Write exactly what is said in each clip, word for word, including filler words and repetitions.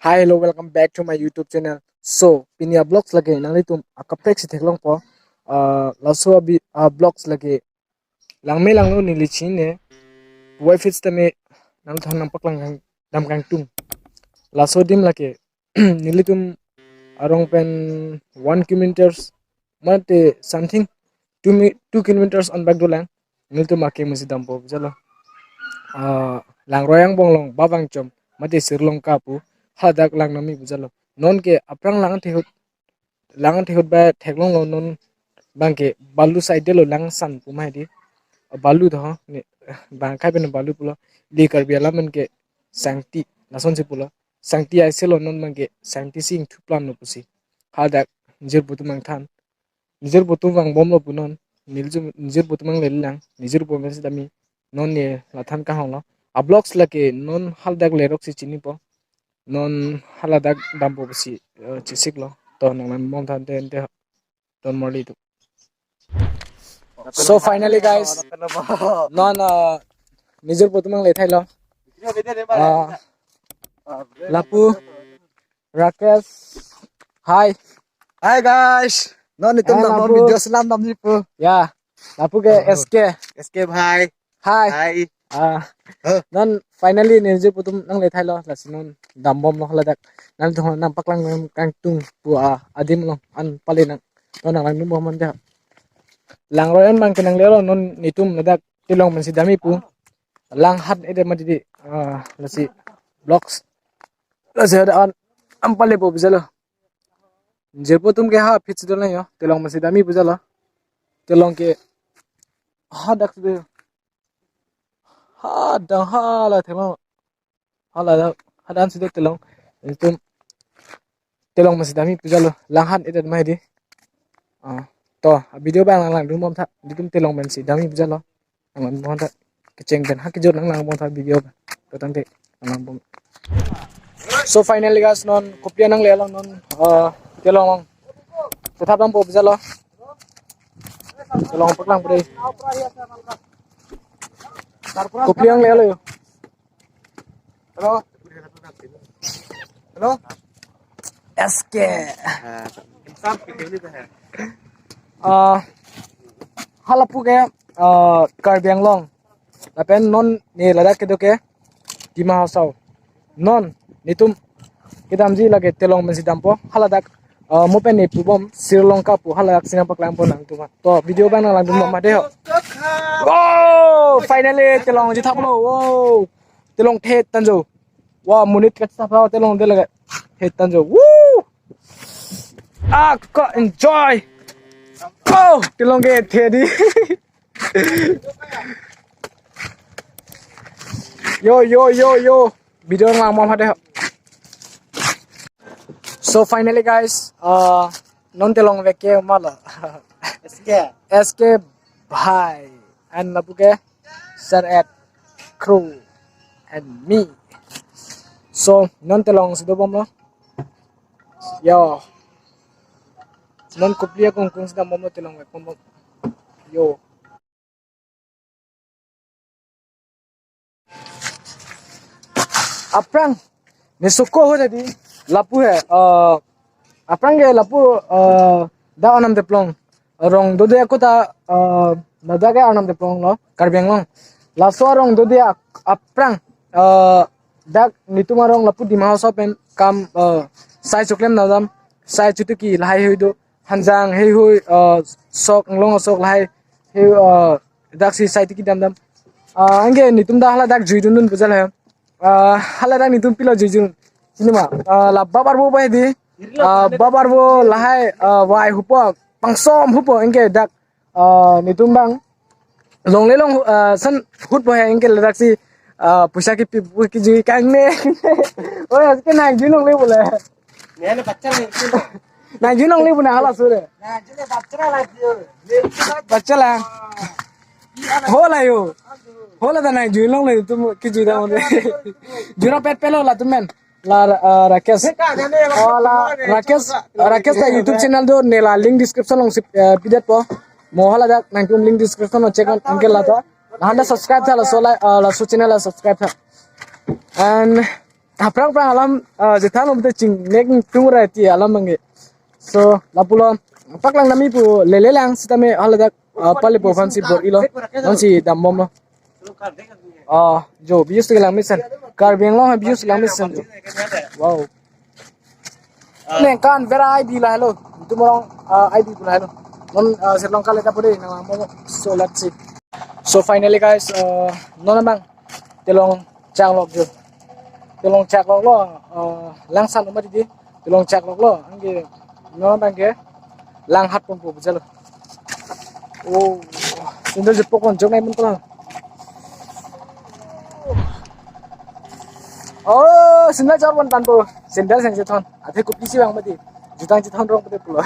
Hi, hello, welcome back to my YouTube channel. So, pini a-vlogs lake nanglitum akaprek si theklongpo. Ah, laso abi a-vlogs lake langme langno neli chinine. Wai fits tame nangthon nangpaklang dam kangtung. Laso adim lake nelitum arong pen one kilometers mate something two mi-, two kilometers anbak dolang. Nelitum akeng masi dampo pu jalo. Ah, Langroi angbong along Bavangchom mate Sirlongka pu hadak lang nami pu jalo. Non ke aphrang lang thehut, lang thehut ba theklonglo, non bangke balu side lo langsan pu ma hedi. Balu to ne bang kai pen balu pulo. Di Karbi alam ke sangti, lasonsi pulo. Sangti aise lo, non bangke sangti si ingthu plan lo pusi. Hadak nijirpo atum nangthan. Nijirpo atum vangbomlo pu non. Nijir, nijirpo atum nangle lang. Nijirpo pensi dami. Non ne lathan kahonglo. A-vlogs lake non haladak lerok si chinipo. Non haladak dampo pusi, eh, chisiklo. To nanglangbomtha ante ante. Don Marley tu. So finally, guys, non, uh, nijirpo atum nangle thailo. Ah, lapu Rakesh. Hi. Hi guys. Non itum Hi, dam lapu. Video selam dam ni pu. Ya. Lapu ke S K. S K bhai. Hi. Hi. Ah. Huh. Non finally nijirpo atum nangle thailo, lasi non dambomlo haladak. Nangthon nangpaklang kangtung pu, ah, adim along an pale nang. Non nanglangbom mande. Langroi an bangke nanglelo, non netum ladak Tilong pensi dami pu. Langhat ede mati di, ah, lasi vlogs. Lasi hadak an an palepo pu jalo. Nijirpo atum ke ha phit si dolang yo. Tilong pensi dami pu jalo. Tilong ke hadak si do. Hadak hala thema. Hala dak, hadak si do Tilong. Netum Tilong pensi dami pu jalo. Langhat ede ma hedi. Ah, to, video abang nanglangbomtha. Netum Tilong pensi dami pu jalo. Nanglangbomtha. Kecheng pen ha kejut nanglangbomtha video. To tangte nanglangbom. So finally guys, non kopi nanglelo non, uh, Tilong along. Tetap dampo pu jalo. Tilong paklang pre. Kopi nanglelo yo. Hello. Hello. S K. Ah, hala pu ke, ah, Karbi Anglong. Lapen non ne ladak kedo ke Dima Hasao. Non netum kedamji lake Tilong pensi dampo. Haladak, ah, mo pen ne pubom Sirlongka pu haladak si nangpaklangbom nangtum. To video abang nanglangbom ma deho. Oh, finally Tilong ji thaplo. Wow. Tilong thet tanjo. Wah, monit kachethap Tilong de lake. Thet tanjo. Woo! Ah, ko enjoy. Oh, Tilong ke thet di. Yo, yo, yo, yo. Video nanglangbom hade. So finally guys, uh, non Tilong vek ke mala. S K. S K bhai. And lapu ke Sir Ed, crew, and me. So, non Tilong si dobomlo. Yo. Non kopi akung kung si dambomlo, Tilong vekbomlo. Yo. Aphrang ne soko ho jadi lapu he, eh, aphrang ke lapu, eh, dak Arnam Teplong arong dode ako ta, eh, ladak ke Arnam Teplong lo, Karbi Anglong. Laso arong dode ak-, aphrang, eh, dak netum arong lapu Dima Hasao pen kam, eh, sai choklem damdam, sai chotiki lahai hui do, hanjang heihui, eh, sok, inglong sok lahai hui, eh, dak si sai tiki damdam. Ah, anke netum ta haladak juidundun pu jalo he. Ah, haladak netum pilo juidun. Chini ma, ah, la Bab Arvo bai di. Ah, Bab Arvo lahai, ah, vai hupo, pangsom hupo, anke dak, ah, netum bang longle long, ah, san hutpo he, anke ladak si, ah, poisa kepi pu kejui kangne. Oh, ya, ke nangjui longle bole. Nangji nongle pu na hala sure. Bacha la. Hola yo. Hola ta nangji longle tum kejui da mo. Jura pet pelo latum men. La, ah, Rakesh. Oh, la Rakesh, Rakesh ta YouTube channel do, ne la link description along si, eh, pidetpo. Mo haladak nangtum link description along check on anke lata. Lahanda subscribe tha laso la, ah, laso channel la subscribe tha. And Aphrang aphrang alam, ah, chethan lo mate chingnek tung ra ti alam abangke. So, lapulo, paklang nami pu lele lang sitame haladak, ah, pale po aphansi bor-ilo. Nonsi dambomlo. Ah, jo, views ke langmesen. Karbi Anglong ha views langmesen jo. Wow. Nengkan vera I D lahelo. Itum orang, ah, I D pu lahelo. Non, ah, Sri Lanka le ta pode nang mo. So let's see. So finally guys, ah, non abang Telong Chaklok jo. Telong Chaklok lo, ah, langsan lo mati di. Telong Chaklok lo. Anke non abangke langhat ponpo bujalo. Oh, sandal jepok pon jok nai mun pala. Oh, sandal jor pon tanpo. Sandal sang chethon. Athe kopi si vang mati. Jutang chethon rong pute pulo.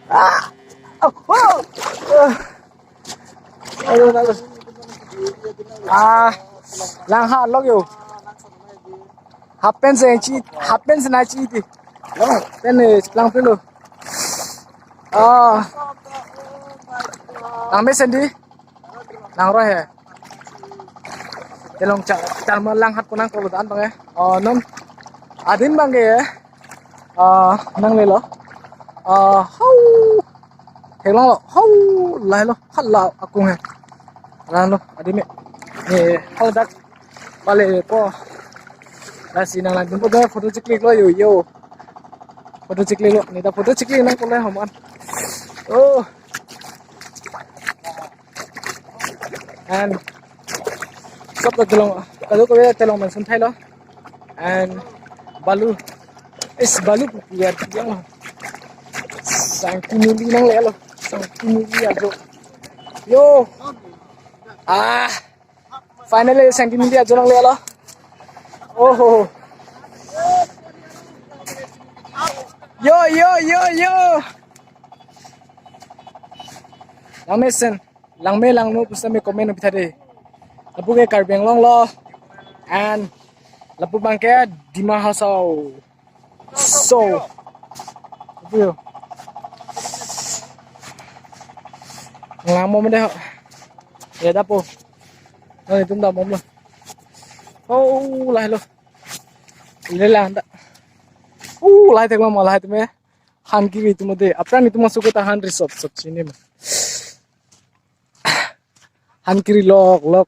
Ah! Oh, oh! Ah! Ayo, ayo. Ah, langhat lok yo. Half pant si chi, half pant si nangchi ti. Pant, eh, langpelo. Ah. Langmesen di. Langroi he. Telong Chak, Charma langhat ko nangkoklo dan abangke. Oh, non. Adim abangke, eh. Ah, nanglelo. Ah, hau. Theklonglo. Hau. Lahelo. Hala akung he. Lahelo. Adim he. Ne, haladak pale po. Lasi nang lang jumpo da photo chiklik lo yo yo. Photo chiklik lo. Ne ta photo chiklik nangkok le homan. Oh. And sop ta Telong, kadokave Telong mansun thailo. And balu. Is balu pu ya yang. Sangti neli nanglelo. Sangti neli ajo. Yo. Ah. Finally, sangti neli ajo nanglelo. Oh ho. Yo, yo, yo, yo. Langmesen, langme langno pusitame comment pithade. Lapu ke Karbi Anglong lo. And lapu abangke Dima Hasao. So, apuyo. Ngamom deh. Ya dapo. Oh, itum damomlo. Oh, lahelo. Lelang ta. Oh, lahai theklong mo lahai tame. Han kiri itum de. Apran itum masuk kota han resort sot sini mah. Han kiri lok lok.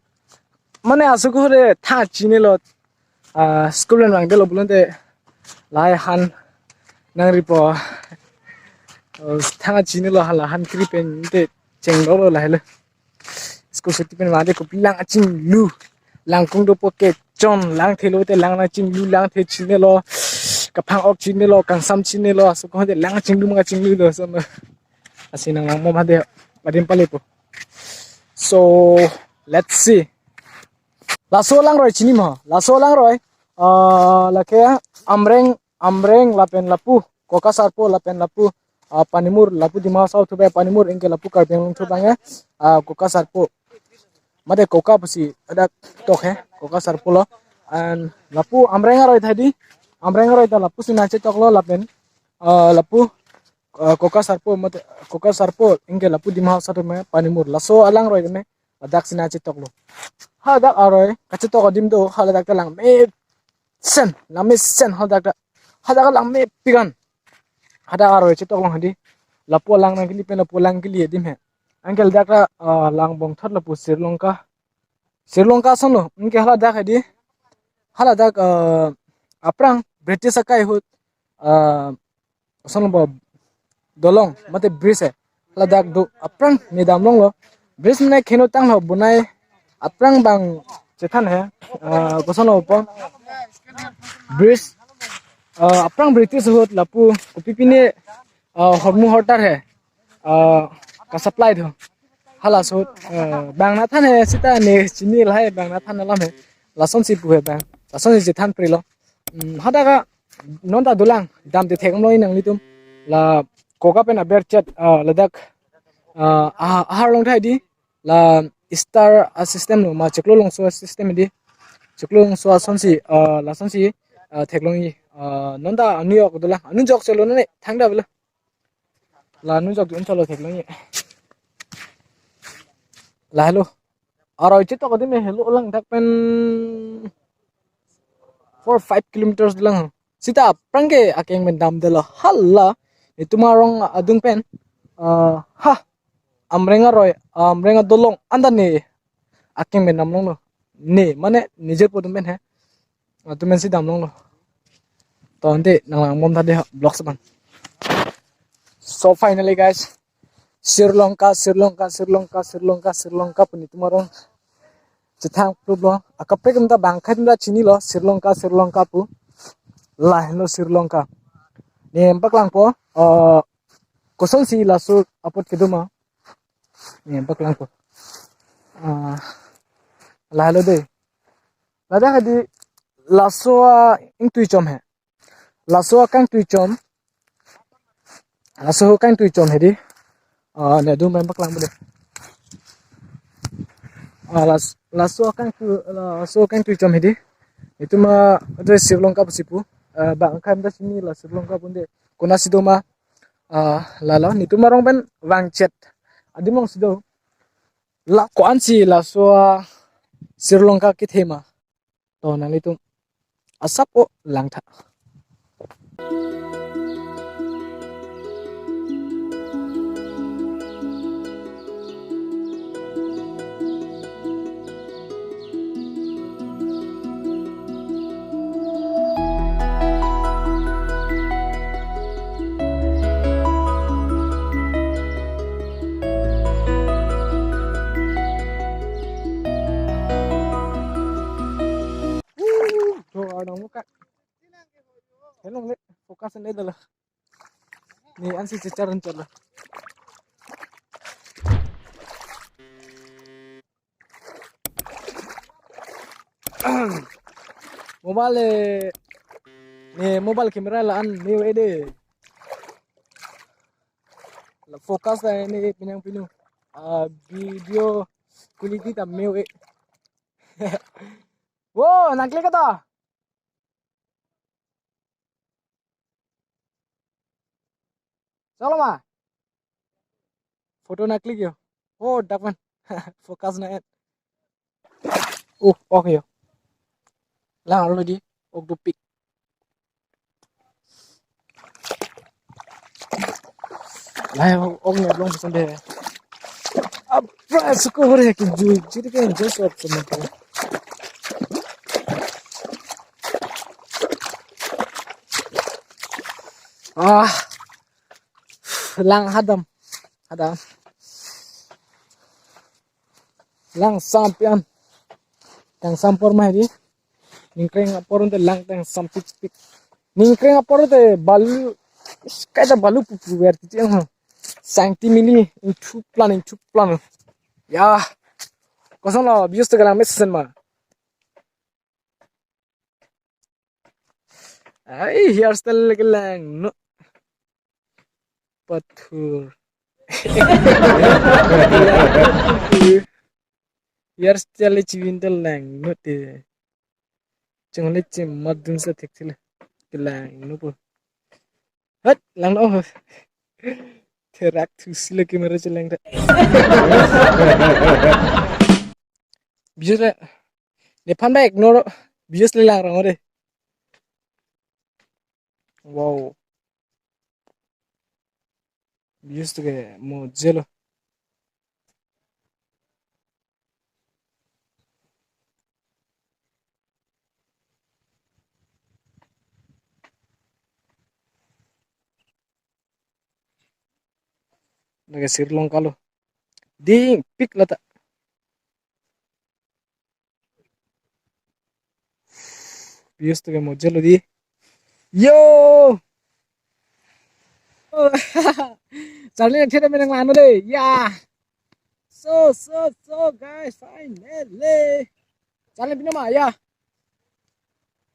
Mane asuk hore tha chinilo. Ah, school pen vangdelo pulote lahai han nangripo. Oh, tha chinilo hala han kiri pen te chengloklo lahelo. School suti pen vangde kopi lang achinglu. Langkung dopo kechon, lang thelo te lang achinglu, lang the chinilo. Kaphang-ok chinilo, kangsam chinilo, asuk hore lang achinglu mang achinglu do sono. Asi nang langmom hade adim palepo. So, let's see. Laso alangroi chini ma. Laso alangroi. Ah, lake Amreng, Amreng lapen lapu. Kokasarpo lapen lapu. Ah, Panimur lapu Dima Hasao thubai Panimur anke lapu Karbi Anglong thubai ya. Ah, Kokasarpo. Mate Koka pusi adak tok he. Kokasarpo lo. And lapu Amreng aroi thaidi. Amreng aroi ta lapusi nangchetoklo lapen. Ah, lapu, ah, Kokasarpo mate Kokasarpo anke lapu Dima Hasao thubai Panimur. Laso alangroi me. Ladak si nangchetoklo. Hadak aroi kachetok adim do haladak ta langmesen, langmesen hadak ta. Hadak langmepik an. Hadak aroi chetoklong hadi. Lapu alang nangkeli pen lapu alang keli adim he. Anke ladak ta, ah, lang bongthot lapu Sri Lanka. Sri Lanka ason lo. Anke haladak hadi. Haladak, ah, aphrang British akai ahut, ah, ason lo ba dolong mate bridge he. Ladak do aphrang ne damlonglo. Bridge ne khenotang lo bonai aphrang bang chethan he. Ah, koson lo po. Bridge, ah, aphrang British ahut lapu kopi pine, ah, hormu hortar he. Ah, ka-supply do. Halaso ahut, ah, bang nathan he sita ne chini lahai bang nathan alam he. Lasonsi pu he bang. Lasonsi chethan prilo. Hmm, hadak a non ta dolang, damde thek-om lo nanglitum. La Koka pen aber chet, ah, ladak, ah, ah, ahar long thaidi, la star a-system lo, ma chiklo longso a-system di. Chiklo longso asonsi, ah, lasonsi, ah, theklongji, ah, non ta anujok dolang, anujok chelo ne, thangta bela. La anujok dun chelo theklongji. Lahelo. Aroi chetok adim helo lang dak pen. four five kilometers lang. Sita aphrang ke akeng pen damdetlo. Hala, itum arong adung pen. Ah, ha, Amreng aroi, Amreng adolong anta ne akeng pen damlonglo. Ne, mane, nije po atum pen he. Atum pensi damlonglo. To ante nanglangbom tha dei ha, vlog sepan. So finally guys, Sri Lanka, Sri Lanka, Sri Lanka, Sri Lanka, Sri Lanka pu netum arong chethang pluplo. Akaprek atum ta bang khat atum ta chinilo, Sri Lanka, Sri Lanka pu. Lahenlo Sri Lanka. Ne paklangpo, eh, kosonsi laso apot kedo ma. Ne paklangpo. Ah, lahelo dei. Ladak hedi laso a-ingtui chom he. Laso akangtui chom. Laso akangtui chom hedi. Ah, ne adung pen paklang bude. Ah, las-, laso akangtui, laso akangtui chom hedi. Itum a, ade Sri Lanka pusi pu. Ah, bang khat atum ta chinilo Sri Lanka pu ante. Konatsi do ma. Ah, lalo, netum arong pen vangchet adim alongsi do. La ko-ansi laso a Sri Lanka kethe ma. To nanglitum asap o langtha. Cho arnam ka. Hello, le, focus ne dala. Ne ansi checharan chala. Mobile, eh, ne mobile camera la-an me-oi dei. La focus la ne pining pining. Ah, video quality ta me-oi. Wo, nang click ta. Chalo ma. Photo nang click yo. Oh, dapat. Focus na et. Uh, okay yo. Lang arlo di. Ok do pic. Lai, ok ne long sampai. Apa suku hore ke jui, jui ke enjoy sop sama tu. Ah, lang hadam, hadam. Lang sampian. Tangsam apor ma hedi. Ningkreng apor ante lang tangsam pikpik. Ningkreng apor ante balu. Kaita balu pupu ver titi ang. Sangti mili ingthu plan, ingthu plan. Ya. Kosonlo views ta kelang mesen ma. Ai, hairstyle lagi lang, no. Pathur. Hairstyle le chivin ta lang, no te. Chungle che madun sa thek thile. Kelang, no po. Hat, lang no. Therak thusi le camera chelang ta. Views le. Nephan ba ignore. Views le lang rong de. Wow. Views to ke mo jelo. Lake Sri Lanka lo. Ding pik lata. Views to ke mo jelo di. Yo! Charli ne theda menang lano de. Ya. So, so, so, guys, finally. Charli pino ma, ya.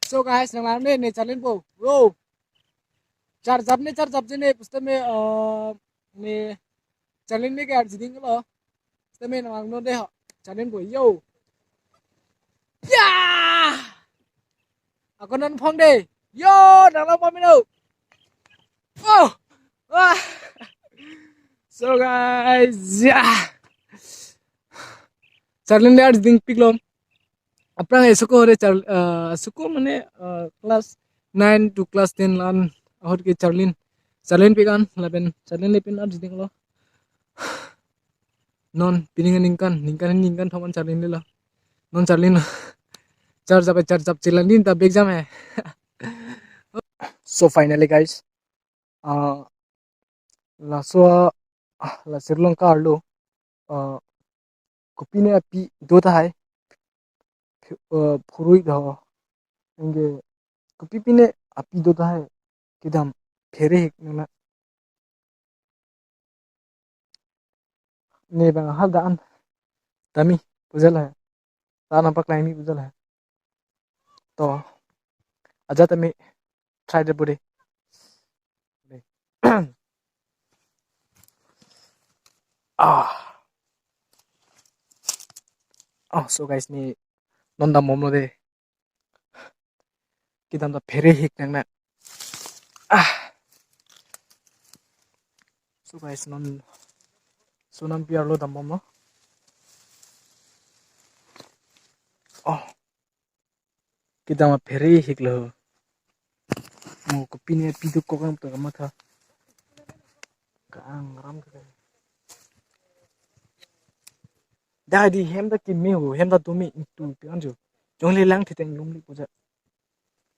So, guys, nang lano ne, ne Charli po. Bro. Char jap ne, char jap je ne, puste me, uh, ne Charli ne ke arjiding lo. Puste me nang lano de ho. Charli po, yo. Ya! Ako non phong de. Yo, nang lang pamino. Oh! Ah! So guys, ya. Charli ne arjiding piklom. Aphrang e soko re char, ah, soko mane, ah, class nine to class ten lan ahut ke charlin. Charlin pikan lapen charlin lepin arjiding lo. Non pining ningkan, ningkan ningkan thoman charlin lo. Non charlin lo. Char jap char jap chilan din ta bek jam hai. So finally guys, ah, laso, ah, la Sri Lanka arlo, ah, kopine api do tahai, ph-, ah, phurui do, anke kopipine api do tahai, kedam phere hik nang na. Ne bang hal dan tami pu jal hai. Dan nangpaklang mi pu jal hai. To, ajat tami try de bude. Ah. Oh, so guys, ne non dambomlo de. Kedam ta phere hik nang na. Ah. So guys, non sonam piar lo dambomlo. Oh. Kedam ta phere hik lo. Mo kopine api dokok nang to kamatha. Kang ram ke. Dak di hem ta keme ho, hem ta dome itu pian jo. Jong le lang thiteng lum li puja.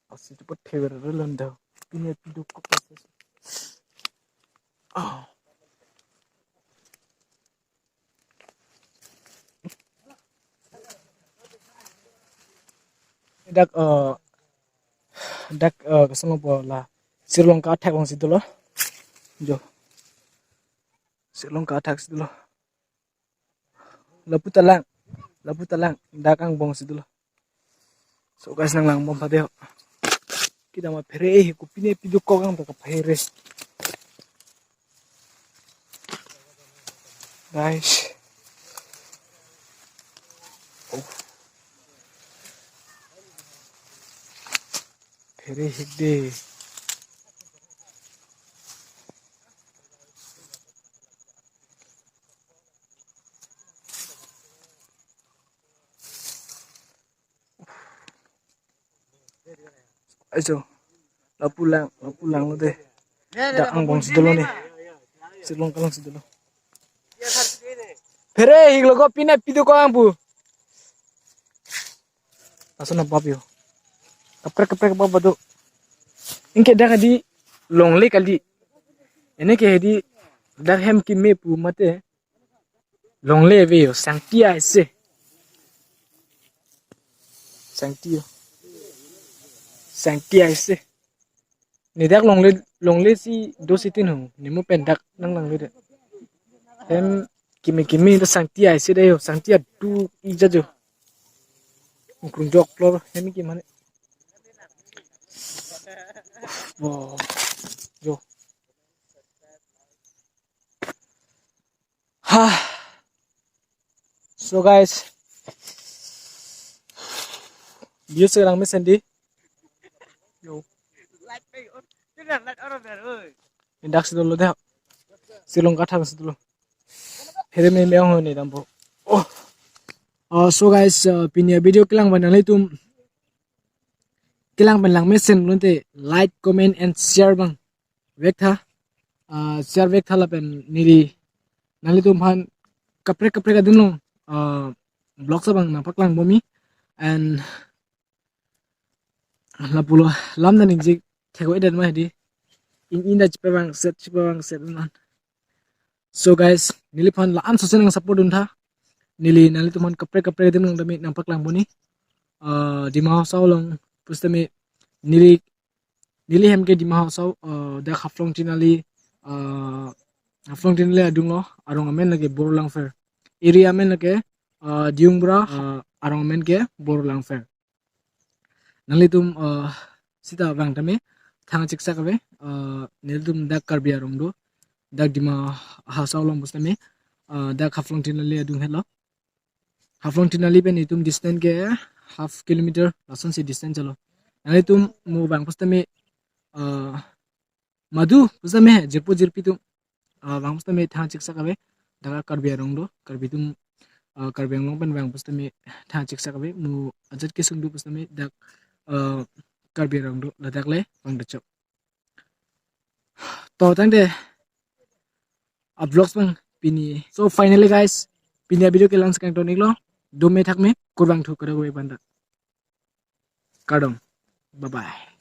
Asi tu pot phever re lon do. Kopine api dokok. Ah. Dak, eh, dak, eh, kosonlo po la Sri Lanka athak bang si dolo. Jo. Sri Lanka athak si dolo. Lapu ta lang, lapu ta lang, dak angbong si dolo. So guys, nang langbom pade ho. Kedam ta phere hi, kopine api dokok nang ta kaphere. Guys. Oh. Phere hik de. Ajo, lapu lang, lapu lang lo de. Dak angbong si dolo ne. Sri Lanka lang si dolo. Phere hik lo, kopine api dokok nang pu. Laso na bab jo. Kaprek kaprek bab do. Anke dak di longle kali. Ene ke di dak hem keme pu mate. Longle ave jo, sangti aise. Sangti jo. Sangti aise. Ne dak longle, longle si do si tin ho. Ne mo pen dak nang longle de. Hem keme keme ta sangti aise de jo. Sangti adu ija jo. Krung jok lor hem ki mane. Bo. Jo. Ha. So guys. View se lang mesen di. Yo. Indak si dolo de. Sri Lanka athak si dolo. Phere me me ho ne dampo. Oh. Uh, so guys, uh, pini avideo kelang pen nanglitum, kelang pen lang mesen pulote like, comment and share bang vek tha. Uh, share vek tha lapen neli nanglitum aphan kaprek kaprek adim along, uh, vlogs abang nangpaklang bomji. And lapulo lam ta ningje thek-o-edet ma hedi. In in ta chepavang set, chepavang set man. So guys, neliphan la-an sosi nang support dun tha. Neli nanglitum aphan kaprek kaprek adim along tame nangpaklang bomji. Uh, Dima Hasao along pusitame neli, neli hem ke Dima Hasao, uh, dak Haflong Tinali, uh, Haflong Tinali adung lo, arong amen lake Borlangpher. Area amen lake, uh, Diyungbra, uh, arong amen ke Borlangpher. Nanglitum, uh, sita vang tame thang chiksak ave, uh, nelitum dak Karbi arong do, dak Dima Hasao along pusitame, uh, dak Haflong Tinali adung helo. Haflong Tinali pen itum distance ke half kilometer, lasonsi distance chalo. Nanglitum mo vang pusitame, uh, madu pusitame jirpo jirpi atum, uh, vang pusitame thang chiksak ave, dak Karbi arong do, Karbi atum uh, Karbi Anglong pen vang pusitame than chiksak ave, mo ajat kesung do pusitame dak, uh, Karbi Anglong do, ladak le vang do chok. To tangte a vlogs bang pini. So finally guys, pini a video ke la-an si kangton iklo. Dome thakme, kurvangthu, kadokave aphan ta kardom. Bye bye.